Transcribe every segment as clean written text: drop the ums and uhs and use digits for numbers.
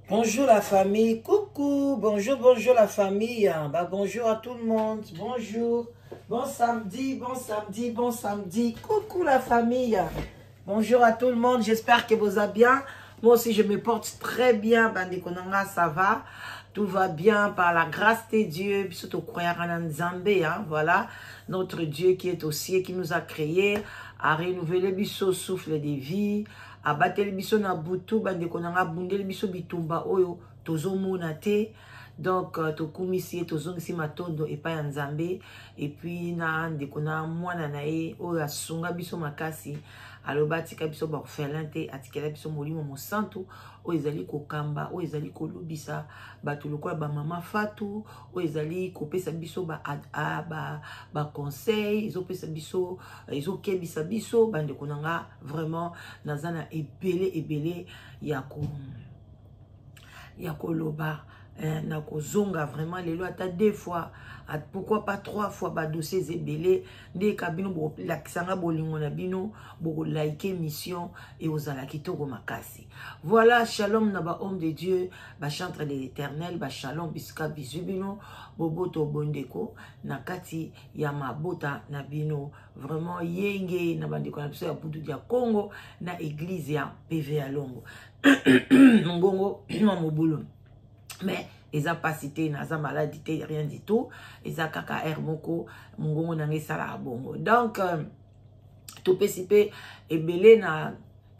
Bonjour la famille, coucou, bonjour, bonjour la famille, bah, bonjour à tout le monde, bonjour, bon samedi, bon samedi, bon samedi, coucou la famille, bonjour à tout le monde, j'espère que vous allez bien, moi aussi je me porte très bien, bandeko na nga ça va, tout va bien par la grâce de Dieu, biso tocroyaka na Nzambe, hein, voilà, notre Dieu qui est au ciel, qui nous a créé, a renouvelé biso souffle de vie, abateli biso na butu bandeko na nga abundeli biso bitumba oyo tozomona te donc euh, tokumisi ye tozongisi matondo epai ya nzambe et puis na ndeko na mwana na ye oyo asunga biso makasi aloba atika biso baorphelin te atikela biso molimo mosantu oyo ezali kokamba oyo ezali kolobisa bato lokola bamama fatu oyo ezali kopesa biso baconseil ba, ba ezopesa biso ezokebisa biso bandeko na nga vraiment naza na ebele ebele ya ko ya koloba eh, na kozonga vraiment lelo ata deux fois pourquoi pas trois fois badossier eza ebele nde ka bino bolakisa nga bolingo na bino bokolike mission ekozala kitoko makasi voilà shalom na bahomme de dieu bachantre de l'éternel bashalom bisika bizwi bino boboto bondeko na kati ya mabota na bino vraiment yenge na bandeko na biso ya budu ya congo na eglise ya pv ya longo mongongo mwa mobulu mais eza mpasi te naza maladi te rien du tout eza kaka aire moko mongongo na ngai esalaka bongo donc euh, topesi mpe ebele na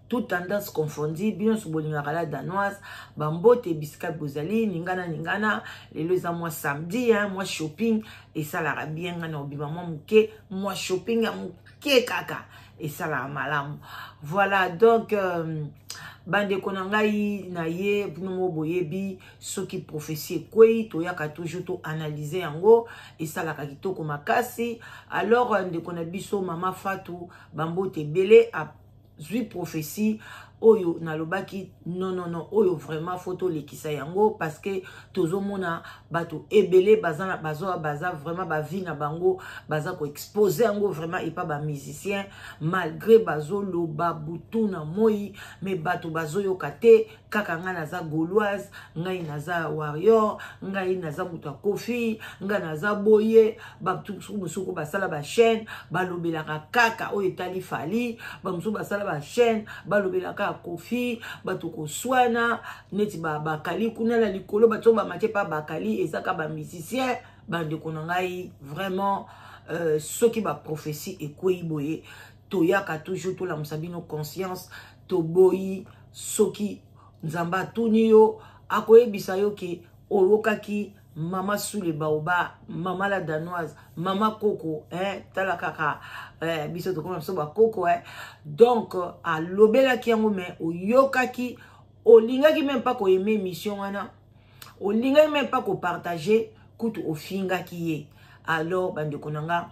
toute tendance confondue bino nyonso bolingaka la danoise bambote bisika bozali ningana ningana lelo eza mwa samedi hein, mwa shopping esalaka bien ngai na obima mwa moke mwa shopping ya moke kaka esalaka malamu voilà donc euh, bandeko na ngai na ye bino moko boyebi soki prophetie ekwei toyaka toujours toanalyse yango esalaka kitoko makasi alors ndeko na biso mama fatu bambote ebele zwi prophetie oyo nalobaki non non non oyo vraiment faut tolekisa yango parce que tozomona bato ebele baza baza baza vraiment bavie na bango baza koexpose yango vraiment epa bamusicien malgré bazoloba butu na moi mais bato bazoyoka te kaka ngai naza gauloise ngai naza warrior ngai naza moto ya kofi ngai naza boye bato mosuku basala bachaîne balobelaka kaka oyo etali fali bamosusu basala bachaîne balobelaka ya kofi bato koswana neti bakali kuna na likolo bato oyo bamati epa bakali eza kaka bamusicien bandeko na ngai vraiment euh, soki baprophetie ekwei boye toyaka toujours tolamusa bino conscience toboyi soki nzambe atuni yo akoyebisa yo ke oyokaki mama sule baoba mama la danoise mama koko eh, tala kaka eh, biso tokoma biso bakoko eh. donc alobelaki yango me oyokaki olingaki meme pas koyeme émission wana olingaki meme pas kopartage kutu ofingaki ye alors bandeko na nga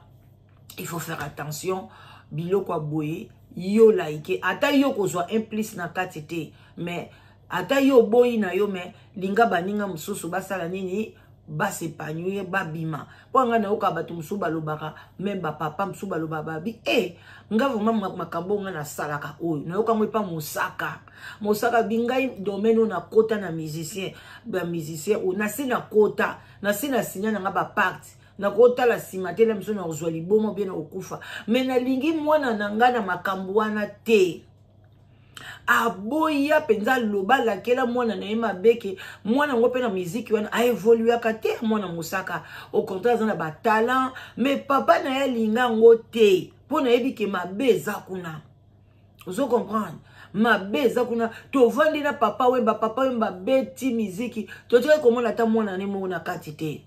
il faut faire attention biloko ya boye yo like ata yo kozwa un plus na kati te mais ata yo oboyi na yo mais linga baninga mosusu basala nini basepanouir babima mpo ngai nayoka bato mosusu balobaka me bapapa mosusu balobaka babi e eh, nga vraimen makambo ngai nasalaka oyo nayoka yango epa mosaka mosaka bi ngai domaine oyo nakota na musicien bamusicien oyo nasi nakota nasi na sinya na ngai bapacte nakotala nsima te na miso na kozwa liboma bie na kokufa me nalingi mwana na ngai na makambo wana te aboya mpenza aloba alakela mwana na ye mabe ke mwana yango mpe na miziki wana aevoluaka te mwana mosaka au contraire aza na batalent me papa na ye alinga yango te mpo nayebi ke mabe eza kuna ozo comprendre mabe eza kuna tovandi na papa wemba papa wemba beti miziki totikaki komona ata mwana ne moko na kati te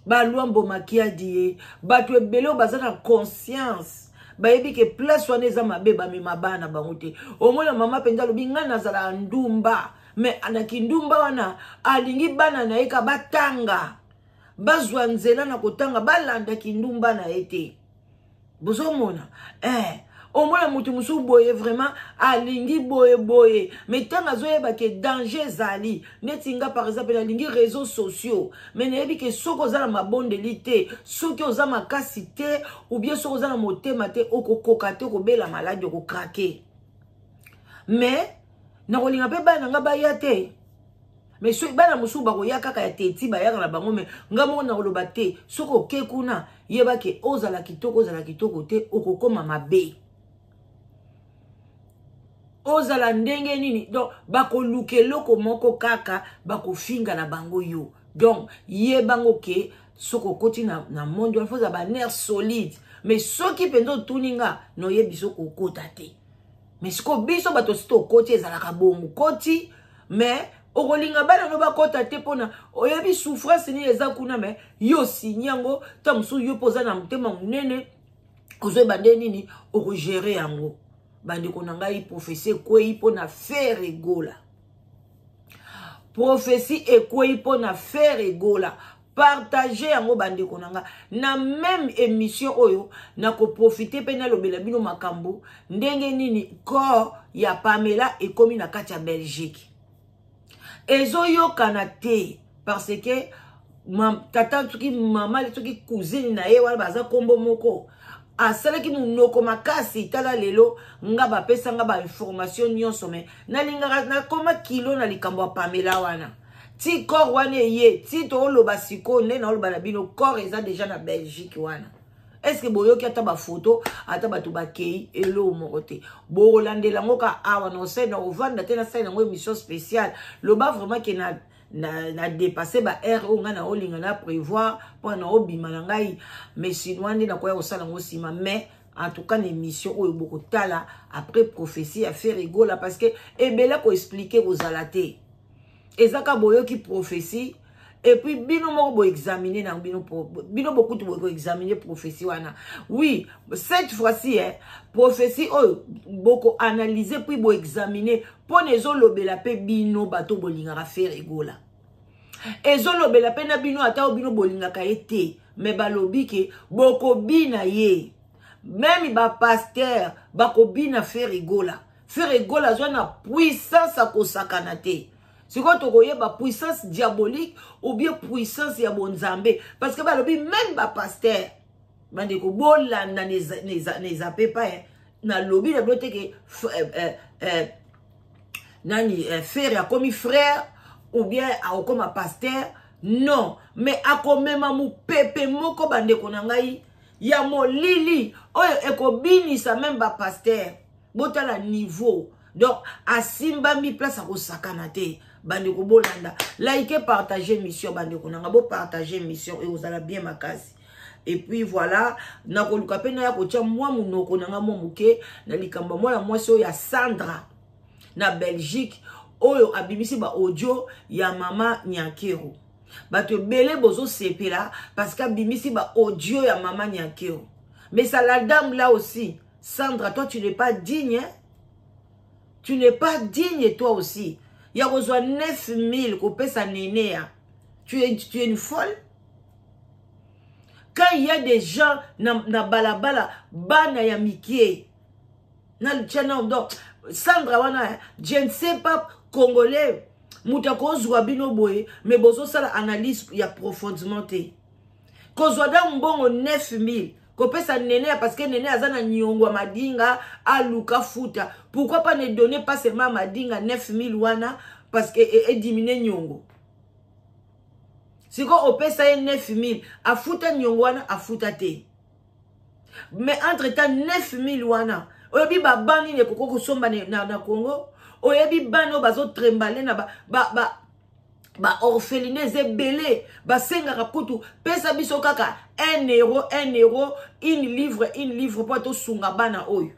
balwambo makiadi ye bato ebele oyo baza na conscience bayebi ke place wana eza mabe bamema bana bango te omona mama mpenza alobi ngai nazalaka ndumba me na kindumba wana alingi bana na ye ka batanga bazwa nzela na kotanga balanda kindumba na ye te bozomona eh omona moto mosusu boye vraiment alingi boye boye mais ntango azoyeba ke danger ezali neti nga par exemple nalingi réseau sociaux mais nayebi ke soki oza na mabondeli te soki oza makasi te ou bien soki oza na motema te okokoka te okobela maladi okokrake mais Nakolinga mpe bana na nga baya te, mais soki bana mosusu bakoya kaka ya teti, bayaka na bango, mais nga moko nakoloba te. Soki oke kuna, yeba ke ozala kitoko, ozala kitoko te, okokoma mabe, ozala ndenge nini. Donc bakoluka eloko moko kaka bakofinga na bango yo. Donc yebango ke soki okoti na monde wana, faut ozala banerf solide. Mais soki mpenza otuni nga, noyebi soki okota te. Mais sikoyo biso bato si tokoti, ezalaka bongo, koti, mais okolinga bana no bakɔta te, mpona oyebi souffrance nini eza kuna. Mais yo osinyi yango, ta mosusu yo mpo oza na motema monene, ozoyeba nde nini okogérer yango. Bandeko na ngai, prophétie ekwei mpona Ferre Gola. Prophétie ekwei mpona Ferre Gola. Partage yango, bandeko na nga. Na même émission oyo, nakoprofiter mpe nalobela bino makambo ndenge nini corps ya Pamela ekomi na kati ya Belgique. Ezoyokana te, parce que tata, soki mama, soki cousine na ye wana, baza nkombo moko, asalaki monoko makasi. Tala lelo nga bapesanga bainformation nyonso, mais nalingaka nakoma kilo na likambo ya Pamela wana. Ti corps wana eye, ti tooloba sikoyo, nde naoloba na bino, corps eza déjà na Belgique wana. Est-ce boyoki ata bafoto, ata bato bakei, eloko moko te? Bokolandela yango ka awa na osali na kovanda te. Nasali yango émission spéciale. Loba vraiment ke na dépassé ba heure oyo ngai naolinga na prévoir mpo na obima na ngai, mais sinon nde nakoya kosala yango nsima. Mais en tout cas, na émission oyo bokotala après prophétie ya Ferre Gola, parce que ebele koexpliquer kozala te, eza ka boyoki prophétie et puis bino moko boexaminer na bino, bino bokutu bokoexaminer prophétie wana. Oui, cette fois-ci, eh, prophétie oyo bokoanalyser puis boexaminer, mpona ezolobela mpe bino bato bolingaka Ferre Gola, ezolobela mpe na bino, ata oyo bino bolingaka ye te. Mais balobi ke bokobina ye, même bapasteur bakobina Ferre Gola. Ferre Gola azwa na puissance akosakana te. Sikoyo tokoyeba puissance diabolique ou bien puissance ya bonzambe, parce que balobi même bapasteur. Bandeko, bolanda na eza pepa. Nalobi na bino te ke nani, Ferre akomi frère ou bien akokoma pasteur, non, mais akomema mopepe moko, bandeko na ngai, ya molili oyo ekobinisa même bapasteur. Botala niveau. Donc asimbami place akosakana te. Bandeko, bolanda, like, partage mission. Bandeko na nga, bopartage mission ekozala bien makasi. Et puis voilà, nakoluka mpe naya kotia mwa monoko na nga mwa moke na likambo mwana mwasi oyo ya Sandra na Belgique, oyo abimisi baaudio ya mama Nyankero. Bato ebele bozosepela parce que abimisi baaudio ya mama Nyankero. Mais ça, la dame là aussi, Sandra, toi, tu n'es pas digne, hein? Tu n'es pas digne, toi aussi, ya kozwa 9000 kopesa nene ya tu es une folle. Quand il y a des gens na balabala, bana ya mikie na tia. Donc Sandra wana, je ne sais pas, Congolais moto akozwa bino boye, mais bozosala analyse ya profondément te. Kozwa da mbongo 9000 kopesa nene ya, parce que nene aza na niongo ya Madinga, aluka futa. Pourquoi pas ne donner pas seulement Madinga 9000 wana, parce que ediminue niongo? Sikoyo opesa ye 9000, afuta niongo wana, afuta te. Mais entre temps 9000 wana, oyebi baba nini ekoki kosomba na Congo? Oyebi bana oyo bazotrembale na baorpheline ba eza ebele, basengaka kutu pesa biso kaka 1 euro, 1 euro, une livre, une livre, mpo tosunga bana oyo.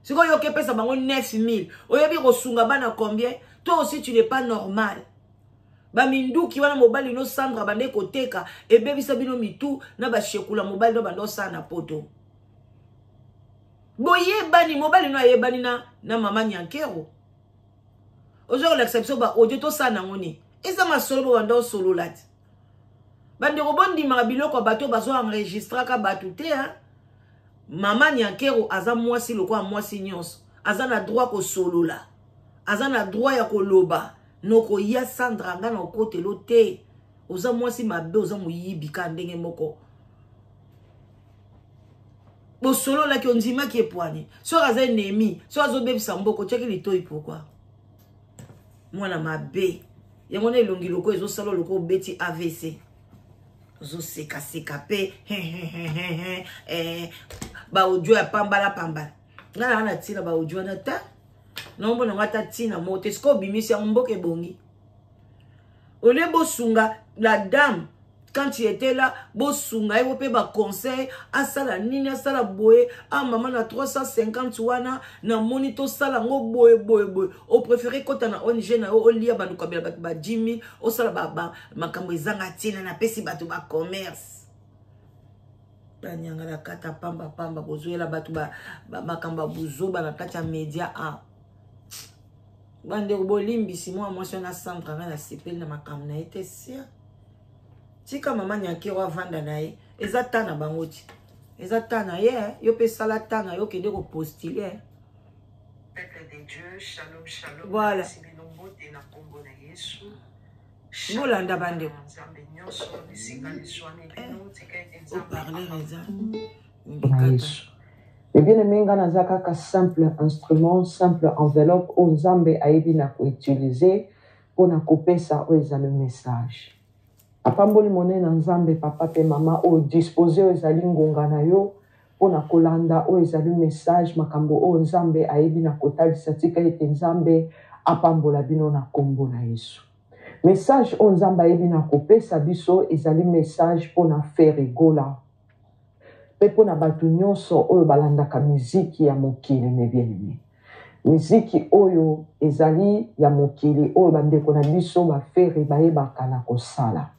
Sikoyo oyoki epesa bango 9000, oyebi kosunga bana combien? Toi aussi, tu n'es pas normal. Baminduki wana mobali no Sandra bande koteka, ebebisa bino mitu na bashekula. Mobali no bande osala na poto, boyebani, mobali no ayebani na mama Nyankero. Oza kolakisa biso baaudio, tosala nango nini? Eza masolo bo banda osolola ti. Bandeko, bondimaka biloko ya bato bazo enregistraka bato te, hein? Mama Nyankero aza mwasi lokola mwasi nyonso, aza na droit kosolola, aza na droit ya koloba. Nokoya Sandra, nga na okotelo te. Oza mwasi mabe, oza moyibi ka ndenge moko. Bosololaki, ondimaki epwani. Soki aza ennemi, soki azobebisa mboka, otiaki litoi, pourquoi? Mwana mabe. Yango na elongi loko ezosala loko obeti AVC. Ozosekaseka mpe eh, ba audio ya pambala pambala. Ngai na na ntina ba audio wana ta. Naomona yango ata ntina moko te. Sikoyo obimisi yango mboka ebongi. Olie bosunga la dame quand tu étais là, bosunga ye mpe ba conseil asala nini asala boye ah mama na 350 wana namoni tosala yango boye boye boye. Opréféré kota na ONG na yo olia bandokabela bato ba 10 000 osala ba makambo ezanga ntina napesi bato ba commerce banyanga na kata pamba pamba bozoyela bato ba makambo ya buzoba na kati ya media. A bandeko bolimbisi mwa mwasi wana Sandra, ngai nasepeli na makambo na ye te. Sia tika mama Nyankero avanda na ye, eza ta na bango ti eza ta na ye. Yo mpe sala ta na yo, okende kopostuler. Peuple de Dieu, shalom, shalom. Voilà. Napesi bino mbote na nkombo na Yesu. Bolanda bandeko. Nzambe nyonso bisika bizwami bino, tika ete Nzambe haut-parleur eza na Yesu. Mais bien aimé, nga naza kaka simple instrument, simple enveloppe oyo Nzambe ayebi na koutiliser mpona kopesa oyo eza le message. Apamboli monene na Nzambe papa mpe mama oyo dispose oyo ezali ngonga na yo mpona kolanda oyo ezali message, makambo oyo Nzambe ayebi na kotalisa. Tika ete Nzambe apambola bino na nkombo na Yesu. Message oyo Nzambe ayebi na kopesa biso ezali message mpona Ferre Gola mpe mpona bato nyonso oyo balandaka miziki ya mokili. Mes bien-aimés, miziki oyo ezali ya mokili oyo bandeko na biso baFerre bayebaka na kosala.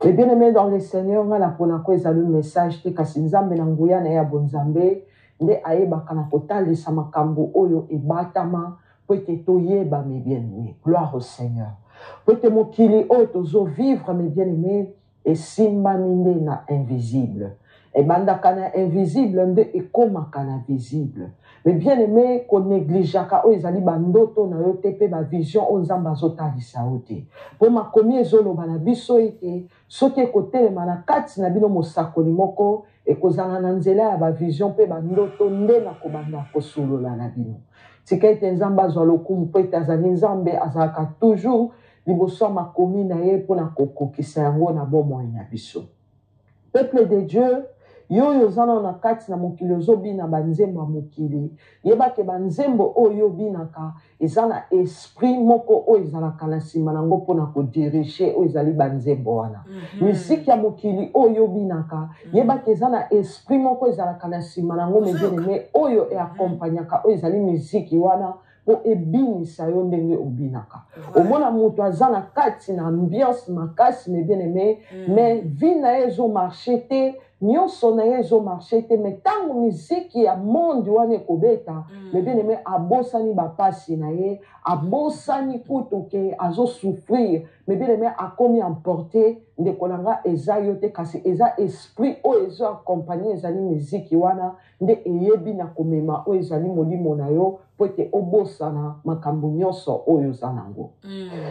Mes bien-aimés dans le Seigneur, nga naponako ezali message te, kasi Nzambe na nguya na ye ya bonzambe nde ayebaka na kotalisa makambo oyo ebatama po ete toyeba. Mes bien-aimés, gloire au Seigneur, po ete mokili oyo tozovivre, mes bien-aimés, esimbami nde na invisible. Ebandaka na invisible nde ekomaka na visible. Mais bien aimé, konégligeaka oyo ezali bandoto na yo te mpe bavision oyo Nzambe azotalisa yo te, mpo makomi ezoloba na biso ete soki ekotelema na kati na bino mosakoli moko, ekozala na nzela ya bavision mpe bandoto nde na kobanda kosolola na bino. Tika ete Nzambe azwa lokumu, mpo ete azali Nzambe, azalaka toujours liboso ya makomi na ye mpona kokokisa yango na bomoi na biso. Peuple de Dieu, yo oyo oza nano na kati na mokili, ozobina banzembo ya mokili, yebake banzembo oyo obinaka eza na esprit moko oyo ezalaka na nsima nango mpona kodiriger oyo ezali banzembo wana. Miziki ya mokili oyo obinaka, yebake eza na esprit moko ezalaka na nsima nango, mes bien-aimé, oyo eaccompagnaka oyo ezali miziki wana mpo ebinisa yo ndenge obinaka. Omona moto aza na kati na ambiance makasi, mais bien aimé, mais vie na ye ezomarcher te, nyonso na ye ezomarcher te. Mais ntango miziki ya monde wana ekobeta, mais bien aimé, abosani bapasi na ye, abosani kutu ke azosouffrir. Mais bien aimé, akomi emporté. Ndeko na nga, eza yo te, kasi eza esprit oyo ezoaccompagner ezali miziki wana nde eyebi na komema oyo ezali molimo na yo mpo ete obosana makambo nyonso oyo oza nango.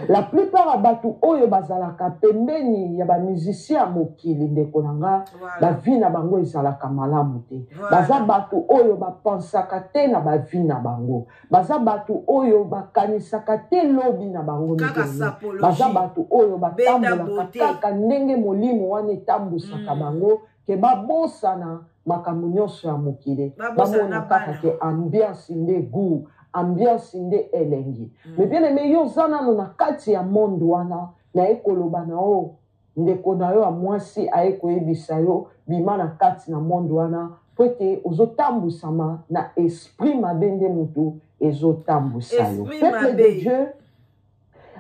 La plupart ya bato oyo bazalaka pembeni ya bamusicien ya mokili, ndeko na nga, bavie na bango ezalaka malamu te. Baza bato oyo bapansaka te na bavie na bango, baza bato oyo bakanisaka te lobi na bango. Kaka Ndenge baza bato oyo batambolaka kaka ndenge molimo wana etambwisaka bango, ke babosana makambo nyonso ya mokili, bamona kaka ke ambiance nde goût, ambiance nde elengi. Mais bien aimé, yo oza nano na kati ya monde wana, naye koloba na yo, ndeko na yo ya mwasi aye koyebisa yo, bima na kati na monde wana, po ete ozotambwisama na esprit mabe nde motu ezotambwisa yo. Peuple de Dieu,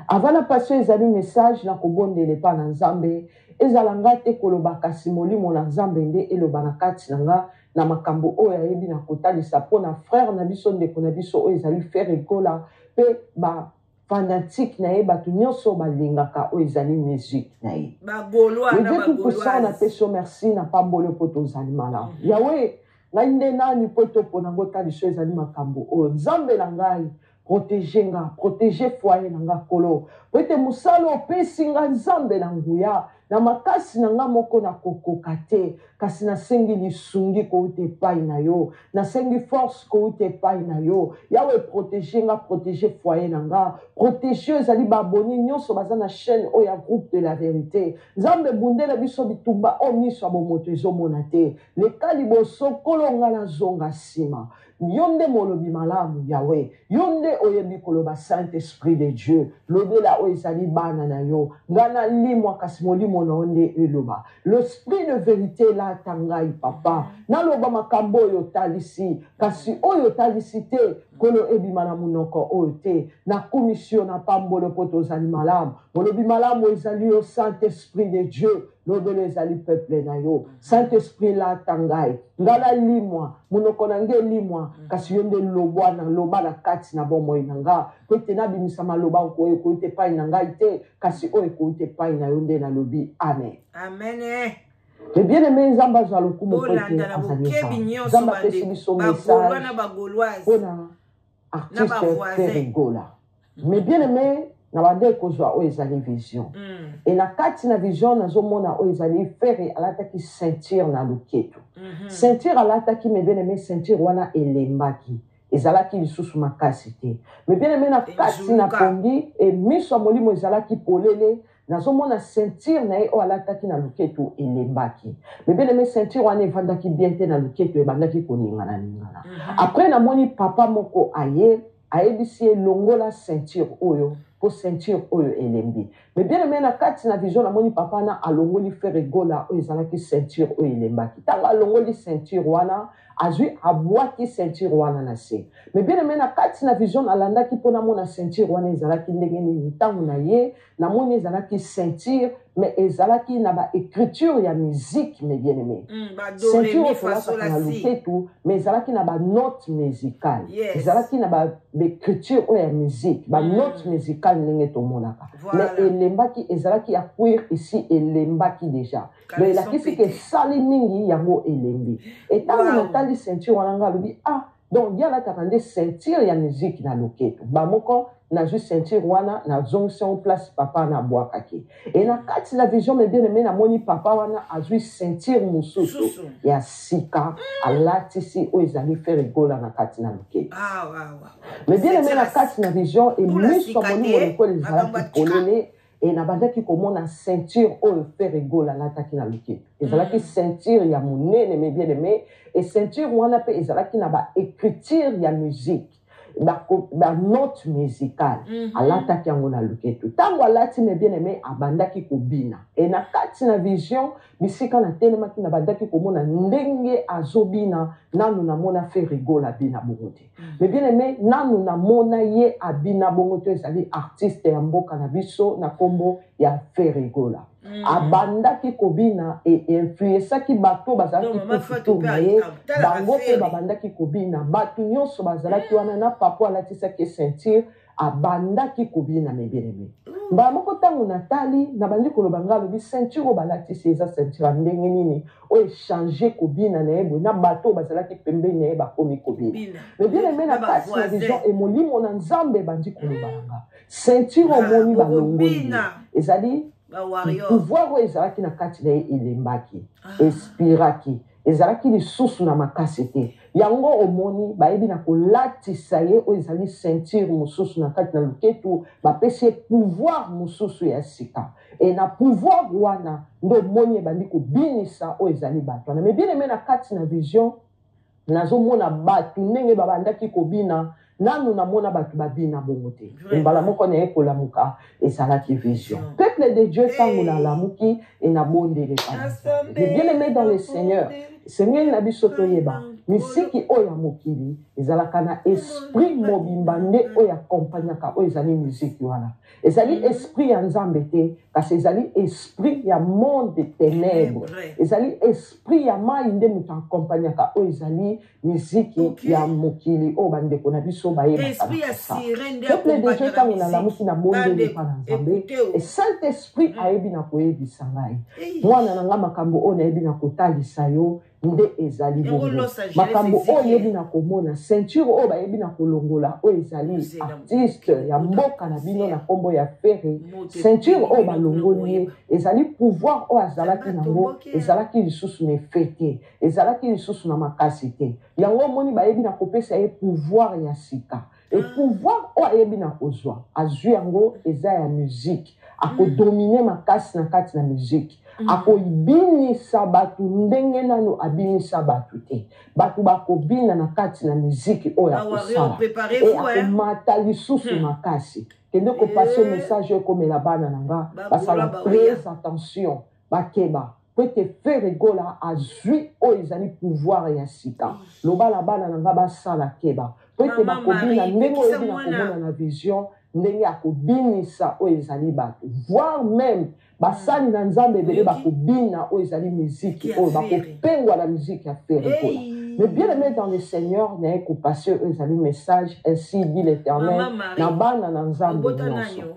avant na passion ezali message na kobondela epa na Nzambe, ezala nga te koloba, kasi molimo na Nzambe nde eloba na kati na nga na makambo oyo ayebi na kotalisa mpo na frère na biso, ndeko na biso oyo ezali Ferre Gola mpe ba fanatique na ye, bato nyonso balingaka oyo ezali musique na ye. Le Dieu tout puissant, napesi yo merci na pamboli mpo tozali malamu. Yawe, ngai nde nani mpo ete opona ngo taliso ezali makambo oyo? Nzambe na ngai, protège nga, protège foyer na nga, Kolo, po ete mosala opesi nga, Nzambe na nguya. Na makasi na nga moko nakokoka te, kasi nasengi lisungi kowuta epayi na yo, nasengi force kowuta epayi na yo. Yaweh proteger nga, proteger foyer na nga, proteger oyo ezali ba abonnes nionso baza na chaine oyo ya groupe de la verite. Nzambe bundela biso bitumba oyo miso ya bomoto ezomona te. Leka liboso Nkolo nga nazonga sima. Yo nde molobi malamu Yahweh, yo nde oyebi koloba Saint Esprit de Dieu, lobela oyo ezali bana na yo, nga nalimwa kasi molimo na yo nde eloba. L'esprit de verite elata ngai papa, naloba makambo oyo otalisi, kasi oyo otalisi te Nkolo ebima na monoko oyo te. Nakumisi yo, napamboli yo mpo tozali malamu. Molobi malamu ezali yo Saint Esprit de Dieu, lobela ezali peuple na yo. Saint Esprit lata ngai, nga nalimwa, monoko na nga elimwa, kasi yo nde lobwa na loba na kati na bomoi na nga, mpo ete nabimisa maloba oyo ekouta epai na ngai te, kasi oyo ekouta epai na yo nde nalobi. Amen. Amen. Mais bien aimé, Nzambe azwa lokumu mpo ete Bolanda na azali bokebi Nzambe. nyonso Nzambe apesi bandeko, biso bagaulois message na bagauloise mpo na na artiste bavoisin. Ferre Gola. Mais bien aimé, na bande kozwa oyo ezali vision. E na kati na vision nazomona oyo ezali Ferre alataki ceinture na loketo. Ceinture alataki, mais bien aimé, ceinture wana elembaki. Ezalaki lisusu makasi te. Mais bien aimé, na kati na Enzuluka. pongi e miso ya molimo ezalaki polele, nazomona ceinture na ye oyo alataki na loketo elembaki. Mais bien aimé, ceinture wana evandaki bien te na loketo, ebandaki koningana ningana. Après namoni papa moko aye, ayebisi ye longola ceinture oyo po ceinture oyo elembi. Mais bien aimé, na kati na vision namoni papa na alongoli Ferre Gola oyo ezalaki ceinture oyo elembaki. Tango alongoli ceinture wana, azwi abwaki ceinture wana na se. Mais bien aimé, na kati na vision nalandaki po namona ceinture wana ezalaki ndenge nini. Tango na ye namoni ezalaki ceinture, mais ezalaki na ba écriture ya musique, mes bien-aimés. Ba do, Ceinture ré, mi, oyo fa, sol, tolataka la, na si. loketu, mais ezalaki na ba notes musicales. Yes. Ezalaki na ba écriture oyo ya musique, ba notes musicales ndenge tomonaka. Voilà. Mais elembaki, ezalaki ya cuir ici, elembaki déjà. Caleçon Mais elakisi ke pété. esali mingi yango elembi. Et tango Wow. natali ceinture wana nga alobi, ah, donc ye alataka nde ceinture ya musique na loketo. Ba moko nazwi ceinture wana nazongisi yango place papa na abwakaki. Et na kati na vision, mes bien-aimés, namoni papa wana azwi ceinture mosusu Susu. ya sika alatisi oyo ezali Ferre Gola na kati na loketo. Ah, wa, wa. Mais bien-aimé, Ceinture na ya kati na vision, e Tula miso sika molimo te, lokola ezalaki makambo ya tika. polele, e nabandaki komona ceinture oyo Ferre Gola alataki na loketo. Ezalaki ceinture ya monene, mes bien-aimés, e ceinture wana pe ezalaki na ba écriture ya musique, ba note musicale. Alataki yango na loketo. Tango alati, mes bien-aimés, abandaki kobina. E na kati na vision, bisika natelemaki, nabandaki komona ndenge azobina, nanu namona Ferre Gola abina bongo te. Mais bien aimé, nanu namona ye abina bongo te, ezali artiste ya mboka na biso na kombo ya Ferre Gola. Abandaki kobina e influençaki bato bazalaki Donc, Mama tout Fatou autour pe na ye, a- talaka bango pe Ferre. babandaki kobina, bato nyonso bazalaki wana na papa alatisaki ceinture, abandaki kobina, mes bien-aimés. Mbala moko ntango natali, nabandi koloba nga alobi ceinture oyo balatisi eza ceinture ya ndenge nini oyo echange kobina na ye boye, na bato oyo bazalaki pembeni na ye bakomi kobina. Bina. Mais bien aimé, na Na ba kati na voisin. vision, e molimo na Nzambe ebandi koloba na nga. Ceinture Ah, omoni balongoli ye. bokobina. Ezali Ba warrior. pouvoir oyo ezalaki na kati na ye elembaki, espiraki, ezalaki lisusu na makasi te. Yango omoni bayebi na kolatisa ye oyo ezali ceinture mosusu na kati na loketu, bapesi ye pouvoir mosusu ya sika. E na pouvoir wana nde omoni ebandi kobinisa oyo ezali bato wana. Mais bien aimé, na kati na vision nazomona bato ndenge babandaki kobina, nanu namona bato babina bongo te. Vraiment. Mbala moko na ye kolamuka ezalaki vision. Vision. Peuple de Dieu, ntango Hey. nalamuki e nabondeli epai na Nzambe. Mais bien aimé dans le Seigneur, esengeli na biso toyeba misiki oyo ya mokili ezalaka na esprit mobimba nde oyo akompagnaka oyo ezali miziki wana. Ezali esprit ya Nzambe te, kasi ezali esprit ya monde de ténèbres. Ténèbres. Ezali esprit ya mai nde moto akompagnaka oyo ezali miziki ya mokili oyo bandeko na biso bayebaka Esprit na ya kosala. sirène nde Peuple de Dieu, akompagnaka ntango miziki. nalamuki na bondeli Bandeko, epai na Nzambe, écoutez o. e Saint-Esprit ayebi na koyebisa ngai. Ei. Mwana na nga makambo oyo nayebi na kotalisa yo, Nde ezali bongo makambo oyo oyebi na komona ceinture oyo bayebi na kolongola oyo ezali artiste ya mboka na bino na nkombo ya Ferre. Ceinture oyo balongoli ye ezali pouvoir oyo azalaki nango, ezalaki lisusu na effet te, ezalaki lisusu na makasi te. Yango omoni bayebi na kopesa ye pouvoir ya sika. E pouvoir oyo ayebi na kozwa, azwi yango, eza ya musique. Akodomine makasi na kati na musique, akobinisa bato ndenge nanu abinisa bato te. Bato bakobina na kati na miziki oyo akosala, e akomata lisusu makasi. Kende kopase message oyo ekomela bana na nga, basala très attention, bakeba, po ete Ferre Gola azwi oyo ezali pouvoir ya sika. Loba na bana na nga basala keba, po ete bakobina ndenge oyebi na komona na vision, ndenge akobinisa oyo ezali bato, voire même basali na Nzambe ebele bakobina oyo ezali miziki oyo, bakopengwa na miziki ya Ferre Gola. Mais bien aimé dans le Seigneur, naye kopase oyo ezali message ainsi dit l'Éternel na bana na Nzambe nyonso.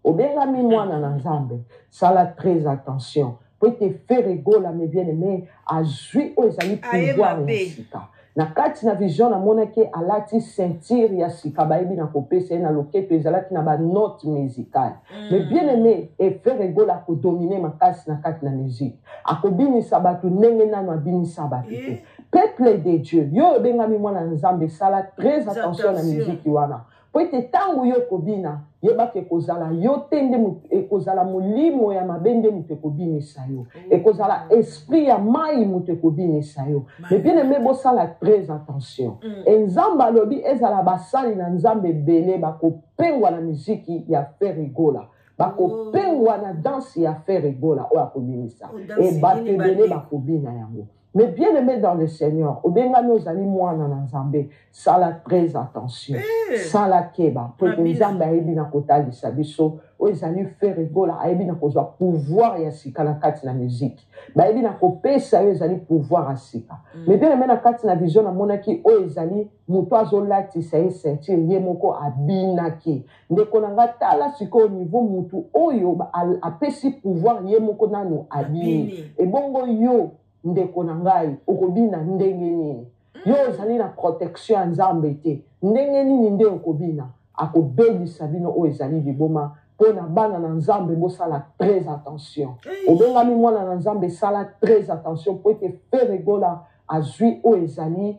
Obengami mwana na Nzambe, sala très attention, po ete Ferre Gola, mes bien aimé, azwi oyo ezali pouvoir ya sika. Na kati na vision namonaki alati ceinture ya sika, bayebi na kopesa ye na loketo, ezalaki na ba notes musicales. Mais bien aimé, e Ferre Gola akodomine makasi na kati na musique, akobinisa bato ndenge nano abinisa bato te. Peuple de Dieu, yo obengami mwana na Nzambe, sala très attention na miziki wana, po ete ntango yo okobina, yebaka ekozala yo te nde ekozala molimo ya mabe nde moto ekobinisa yo, ekozala esprit ya mai moto ekobinisa yo. Mais bien aimé, bosala très attention. E Nzambe alobi ezala basali na Nzambe ebele bakopengwa na miziki ya Ferre Gola, bakopengwa na danse ya Ferre Gola oyo akobimisa, e bato ebele bakobina yango. Mais bien aimé dans le Seigneur, obengami ozali mwana na Nzambe, sala très attention. Sala keba, po ete Nzambe ayebi na kotalisa biso oyo ezali Ferre Gola ayebi na kozwa pouvoir ya sika na kati na musique. Bayebi na kopesa yo ezali pouvoir ya sika. Mais bien aimé, na kati na vision namonaki oyo ezali moto azolatisa ye ceinture, ye moko abinaki. Ndeko na nga, tala sikoyo niveau mutu oyo apesi pouvoir, ye moko nanu abini. Ebongo yo, ndeko na ngai, okobina ndenge nini? Yo ozali na protection ya Nzambe te, ndenge nini nde okobina? Akobebisa bino oyo ezali liboma. Mpo na bana na Nzambe, bosala très attention. Obengami mwana na Nzambe, sala très attention, mpo ete Ferre Gola azwi oyo ezali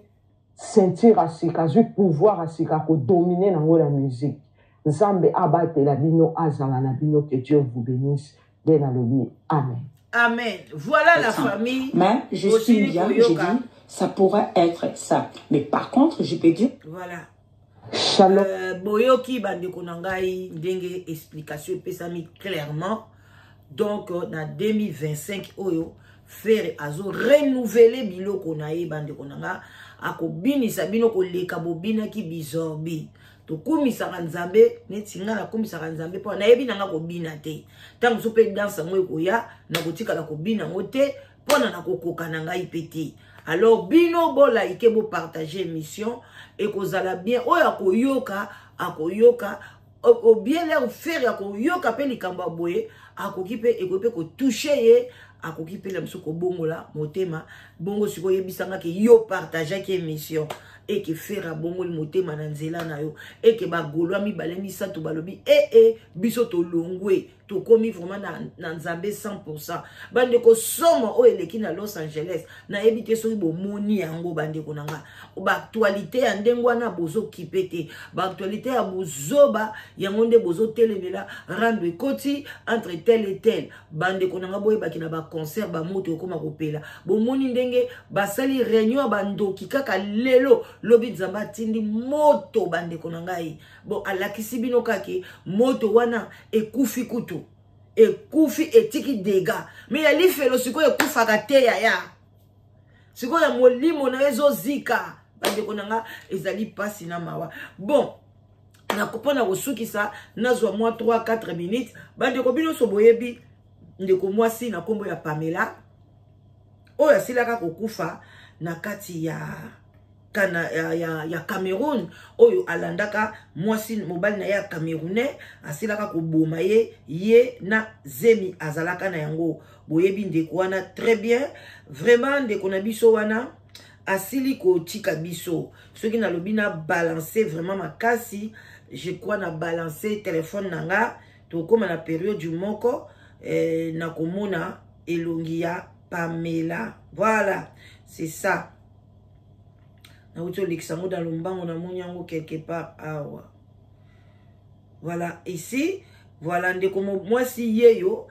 ceinture ya sika, azwi pouvoir ya sika, akodomine nango na musique. Nzambe abatela bino, azala na bino. Que Dieu vous bénisse. Nde nalobi amen. Amen. Voilà la famille. Mais j'estime bien, j'ai dit, ça pourrait être ça. Mais par contre, je peux dire. Voilà. Shalom. Boyoki bandeko na ngai ndenge explication epesami clairement. Donc na 2025 oyo Ferre azo renouveler biloko na ye, bandeko na nga, akobinisa bino koleka bobinaki bizorbi. Tokumisaka Nzambe neti nga nakumisaka Nzambe mpo nayebi na nga kobina te. Ntango mosusu mpe danse yango ekoya, nakotikala kobina yango te mpona nakokoka na ngai mpe te. Alors bino bolaike, bopartage émission, ekozala bien. Oyo akoyoka akoyoka obien lere Ferre akoyoka mpe likambo ya boye, akoki mpe, ekoki mpe kotouche ye, akoki mpe na biso kobongola motema. Bongo sikoyo oyebisanga ke yo partageaki émission, eke Ferre abongoli motema na nzela na yo, eke bagolwa mibale misato balobi ee biso tolongwe, tokomi vraiment na Nzambe 100%. Bandeko, somo oyo eleki na Los Angeles, nayebi te soki bomoni yango. Bandeko na nga, baactualité ya ndenge wana bozokipe te, baactualité ya bozoba yango nde bozotelemela. Rando ekoti entre tel et tel. Bandeko na nga, boyebaki na baconcert bamoto ekóma kopela. Bomoni ndenge basali réunion ya bandoki kaka lelo, lobi Nzambe atindi moto. Bandeko na ngai, bon, alakisi bino kaki moto wana ekufi, kutu ekufi, etiki dega. Me ya lifelo sikoyo ekufaka te, yaya. Sikoyo ya molimo na yo ezozika. Bandeko na nga, ezali mpasi na mawa. Bon, mpona kosukisa, nazwa mwa 3 4 minutes. Bandeko, bino nyonso boyebi ndeko mwasi na nkombo ya Pamela oyo asilaka kokufa na kati ya Kana, ya, ya, ya Cameroun oyo alandaka mwasi mobali na ye ya Camerounais asilaka koboma ye ye na zemi azalaka na yango. Boyebi ndeko wana très bien. Vraiment ndeko na biso wana asili kotika biso. Soki nalobi na balancer vraiment makasi, je crois na balancer téléphone na nga, tokóma na période moko nakomona elongi ya Pamela. Voilà, c'est ça. Nauti olekisa yango na lombango, namoni yango quelque part awa. Voilà, ici. Voilà, ndeko mwasi yeyo,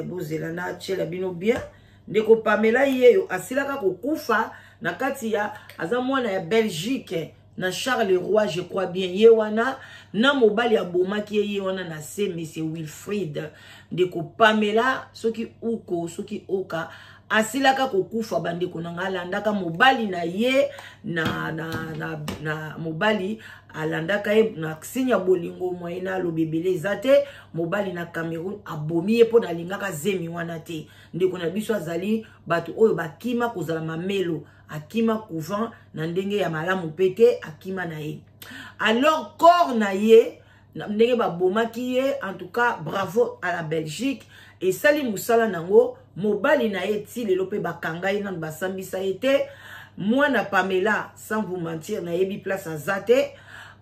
bozela na tiela bino bien. Ndeko Pamela yeyo asilaka kokufa na kati ya aza mwana ya Belgique na Charleroi, je crois bien. Ye wana na mobali abomaki ye, ye wana na se monsieur Wilfried. Ndeko Pamela soki uko soki oka asilaka kokufa bandeko na nga, alandaka mobali na ye na, na, na, na mobali alandaka ye na signe ya bolingo moyen na alobi ebele eza te. Mobali na Cameroun abomi ye mpo na alingaka zemi wana te. Ndeko na biso azali bato oyo bakima kozala mamelo, akima couvent na ndenge ya malamu mpe te, akima na ye. Alors corps na ye ndenge babomaki ye, en tout cas bravo à la Belgique, esali mosala nango. Mobali na ye ti lelo mpe bakanga ye nanu, basambisa ye te. Mwana Pamela, sans vous mentir, nayebi place aza te,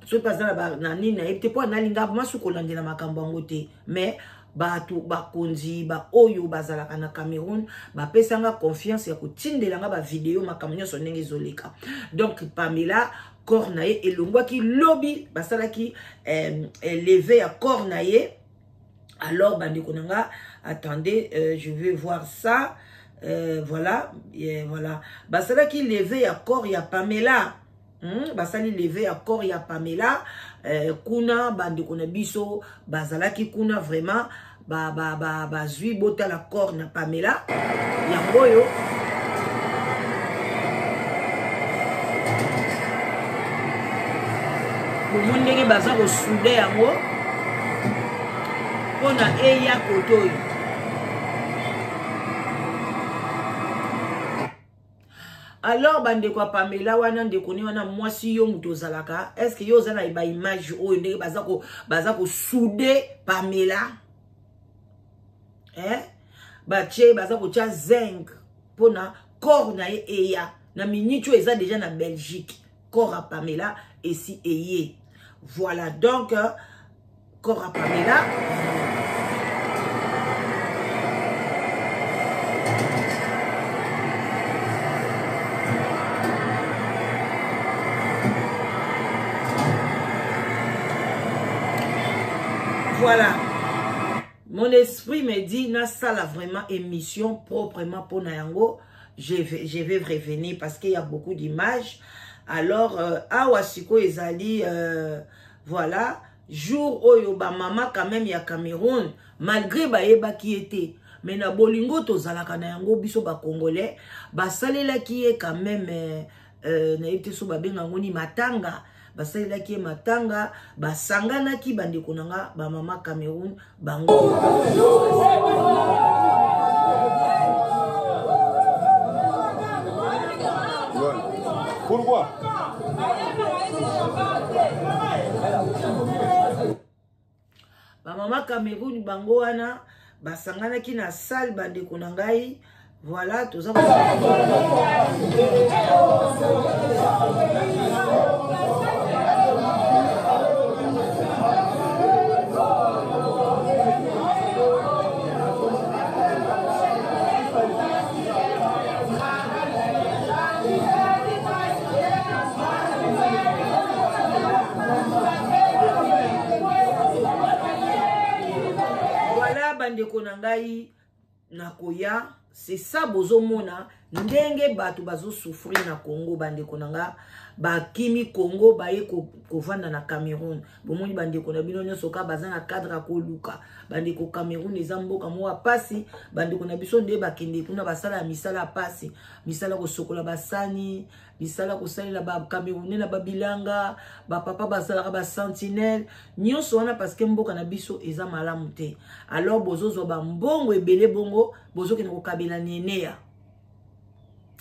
soki aza na nini nayebi te, mpo analinga masu kolandela makambo yango te. Mais bato bakonzi baoyo bazalaka na Cameroun bapesanga confiance ya kotindelanga bavideo makambo nyonso ndenge ezoleka. Donc Pamela corps na ye elongwaki lobi, basalaki leve ya corps na ye. Alors bandeko na nga, attendez, je vais voir ça. Voilà, voilà, basalaki leve ya corps ya Pamela. Basali leve ya corps ya Pamela kuna bandeko na biso bazalaki kuna vraiment bazwi ba, ba, botala corps na Pamela yango oyo. Bomoni ndenge baza kosude yango mpona eya kote oyo. Alors bandeko ya Pamela wana, ndeko ne wana mwasi, yo moto ozalaka, est ce que yo oza na baimage oyo ndenge baza kosude Pamela, eh? Batie baza kotia zinc mpona corps na ye eya na minute oyo eza deja na Belgique. Corps ya Pamela esi eye. Voilà, donc corps ya Pamela voilà. Mon esprit me dit nasala vraiment émission proprement mpona yango. Je vais revenir parce qu'il y a beaucoup d'images. Alors awa sikoyo ezali voilà, jour oyo bamama quand même ya Cameroun, malgré bayebaki ye te, mais na bolingo tozalaka na yango biso bacongolais, basalelaki ye quand même nayebi te so babenga yango ni matanga, basalelaki ye matanga, basanganaki bandeko na nga bamama Cameroun bango. Pourquoi? Bamama Cameroun bango wana basanganaki na salle, bandeko na ngai. Voilà, toza voilà bandeko na ngai, nakoya. C'est ça, bozomona ndenge bato bazosouffrir na Congo. Bandeko na nga bakimi Congo, baye kovanda na Cameroun. Bomoni bandeko na bino nyonso ka baza na cadre ya koluka. Bandeko, Cameroun eza mboka moko ya pasi. Bandeko na biso nde bakende kuna, basala ya misala ya pasi, misala kosokola basani, misala kosalela bacamerounais na babilanga, bapapa basalaka basentinelle, nyonso wana parce que mboka na biso eza malamu te. Alors bozozwa bambongo ebele bongo, bozokende kokabela neneya.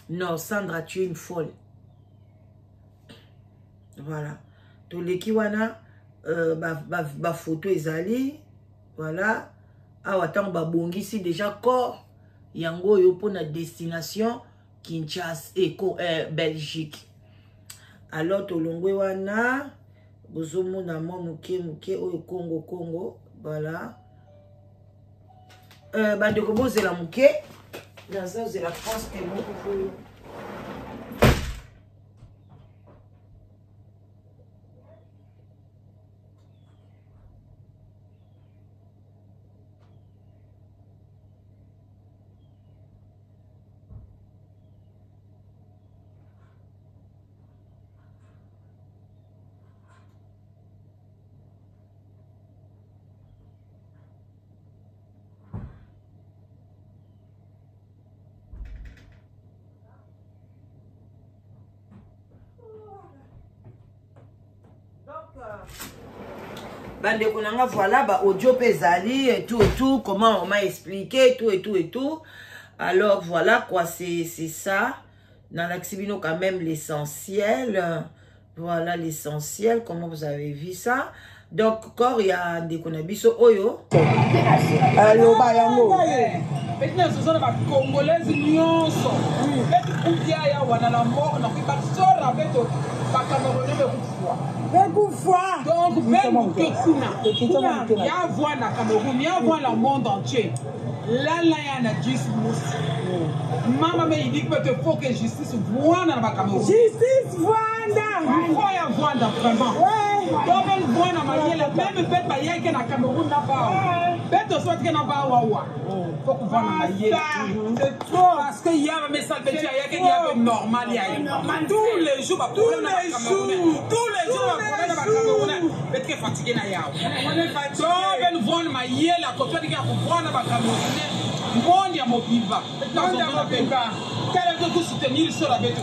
Non, Sandra, tu es une folle. Voilà, toleki wana, bafoto ezali, voilà. Awa ntango babongisi déjà corps yango oyo mpona destination Kinshasa et Belgique. Alors tolongwe wana, bozomona mwa moke moke oyo Congo Congo, voilà. Bandeko bozela moke, nazozela poste moko oyo. Bandeko na nga, voilà, ba audio pe ezali et tout et tout, comment on m'a expliqué tout et tout et tout. Alors voilà quoi, c'est ça. Nalakisi bino quand même l'essentiel. Voilà l'essentiel, comment vous avez vu ça. Donc corps ya ndeko na biso oyo. Aloba yango. Beti na zozo ba congolaise nyonso. Beti kudia ya wana na mort na kuba sora beto ba camerounais be kufwa. Be kufwa. Donc même que kuna. Kuna ya voix na Cameroun, ya voix na monde entier. Là là ya na justice musi. Mama me il dit que faut que justice voix na ba Cameroun. Justice voix. Voix ya voix vraiment. Ouais. Donc elle voix na mayele même bête ba yake na Cameroun na ba. Bête soit que na ba wawa. Faut qu'on voit na mayele. C'est trop. Parce que y a mes sales bêtes ya que y a normal ya. Tous les jours ba tous les jours, tous les jours ba problème ba Cameroun. Bête que fatigué na ya. On est fatigué. Donc elle voix na mayele ko toi que ko voix na ba Camerounais. Monde ya mobimba. Monde ya mobimba. Tala ko soutenir sur la bête.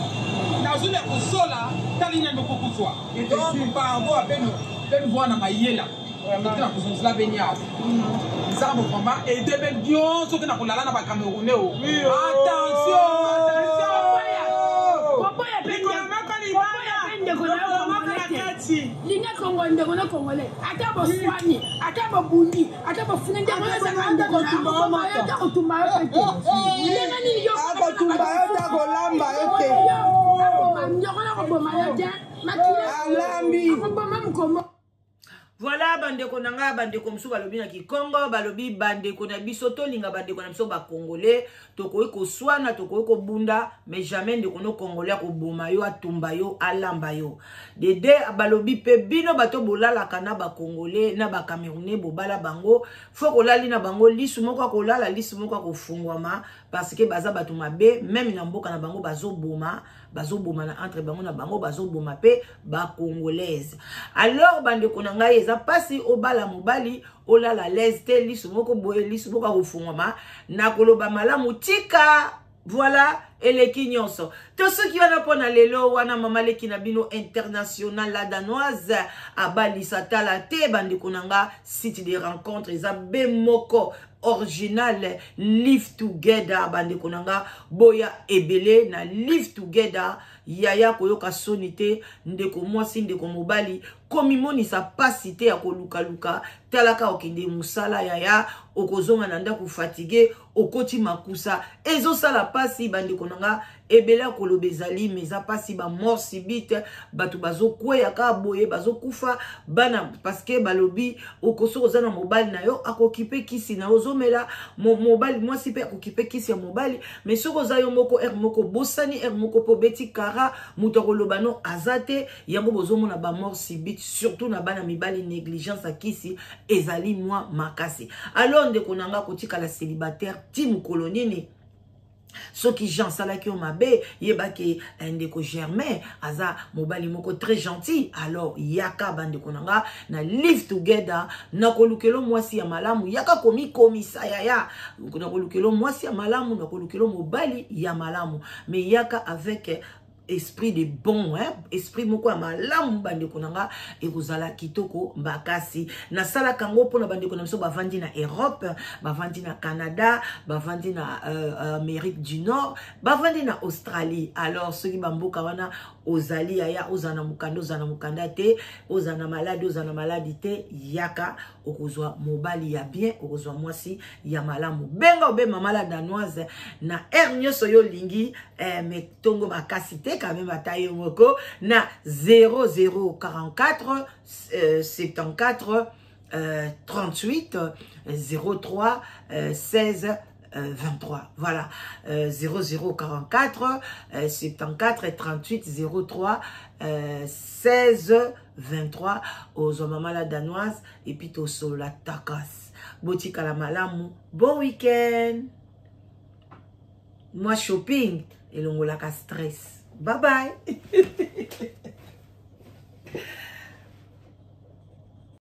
Nazuli ya kosola tali nani okokuzwa. Donc pardon abeno beno vwana mayela. Ete na kozongisa beni awa. Nzambe vraiment aide ben nyonso te na kolala na ba Camerounais o. Attention! Linga Congo ndeko na congolais ata boswani ata bobundi ata bofuni ndeko na ezaka ndeko na yo ata kotumba yo pe te ndenge nini yo akotumba yo te akolamba yo te akoboma ndeko na koboma yo te makila alambi akoboma mokombo. Voilà bandeko na nga, bandeko mosusu balobi na Kikongo, balobi bandeko na biso tolinga bandeko na biso ba Congolais, tokoki koswana, tokoki kobunda, mais jamais ndeko no Congolais akoboma yo, atumba yo, alamba yo. Dede balobi pe bino bato bolalaka na ba Congolais, na ba Camerounais, bobala bango, faut kolali na bango lisu moko akolala, lisu moko akofungwama, parce que baza bato mabe, même na mboka na bango bazoboma, bazoboma na entre bango na bango bazoboma pe ba congolaise. Alors bandeko na ngai eza pasi obala mobali olala l'aise te lisu moko boye lisu moko akofungwama na koloba malamu tika. Voilà eleki nyonso. Tosoki wana pona lelo wana mama leki na bino international la danoise abalisa tala te bandeko na nga site de rencontre eza be moko original live together bandeko na nga boya ebele na live together yaya koyoka soni te ndeko mwasi ndeko mobali komimonisa pasi te ya kolukaluka talaka okende mosala yaya okozonga na ndako fatigue okoti makusa ezosala pasi bandeko na nga ebele ya koloba ezali mais eza pasi ba mort subite bato bazokweya kaka boye bazokufa bana parce que balobi okosoki oza na mobali na yo akokipe kisi na yo ozomela mobali mwasi mpe akokipe kisi ya mobali mais soki oza yo moko heure moko bosani heure moko mpo obeti kara moto akoloba no aza te yango bozomona ba mort subite surtout na bana mibali négligence ya kisi ezali mwa makasi. Alors ndeko na nga kotikala célibataire ti mokolo nini? Soki Jean salaki yo mabe yebaki ndeko Germain aza mobali moko très gentil. Alors yaka bandeko na nga na live together na kolukelo mwasi ya malamu yaka komikomisa yaya na kolukelo mwasi ya malamu na kolukelo mobali ya malamu mais yaka avec Esprit de bon, hein? Esprit moko ya malamu, bandeko na nga, ekozala kitoko makasi. Nasalaka yango mpona bandeko na biso bavandi na Europe, bavandi na Canada, bavandi na Amérique du Nord, bavandi na Australie. Alors soki bamboka wana ozali, yaya, ozala na mokanda, ozala na mokanda te, ozala na maladi, ozala na maladi te, yaka, okozwa mobali ya bien, okozwa mwasi ya malamu. Benga obe mama la danoise na heure nyonso yo olingi, mais tongo makasi te quand même, ata yo moko na 0044 74 38 03 16 23. Voilà, 0044 74 38 03 16 23. Ozwa mama la danoise et puis tosolola takas. Botikala malamu, bon week-end. Moi, shopping elongolaka stress. Bye bye.